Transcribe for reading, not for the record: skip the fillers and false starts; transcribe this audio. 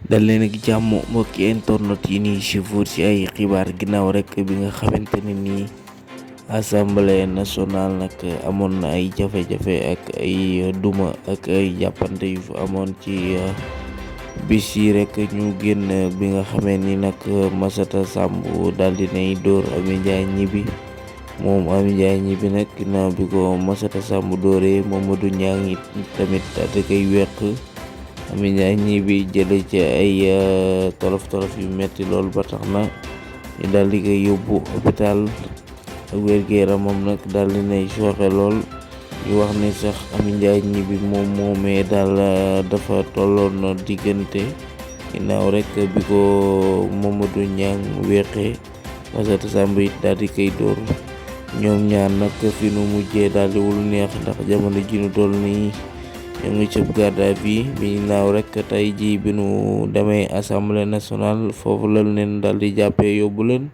dal leen ak jàmm mbokki internet yi ni suivre ci ay xibaar ginnaaw rek bi nga xamante ne nii assemblée nationale nag amoon na ay jafe-jafe ak ay duma ak ay jàppante yu fa amoon ci bis yi rek ñu génn bi nga xamee ni nag Massata Samb daal dinay dóor Amy Ndiaye Gniby moom Amy Ndiaye Gniby nag ginnaaw bi ko Massata Samb dóoree Mamadou Niang it tamit daal di koy weq Amy Ndiaye Gniby jële ci ay tolof yu metti lool ba tax na ñu daal di koy yóbbu hôpital ak wér-gu-yaramam nag daal di nay sooxe lool. ñu wax ni sax Amy Ndiaye Gniby moom moomee daal dafa tolloon diggante ginnaaw rek bi ko Mamadou Niang weqee Massata Samb it daal di koy dóor ñoom ñaar nag fi nu mujjee daal di wul neex ndax jamono ji nu toll nii ñoo ngi cëb garde à vue bi naaw rek tey ji bi nu demee assemblée nationale foofu lañ leen daal di jàppee yóbbu leen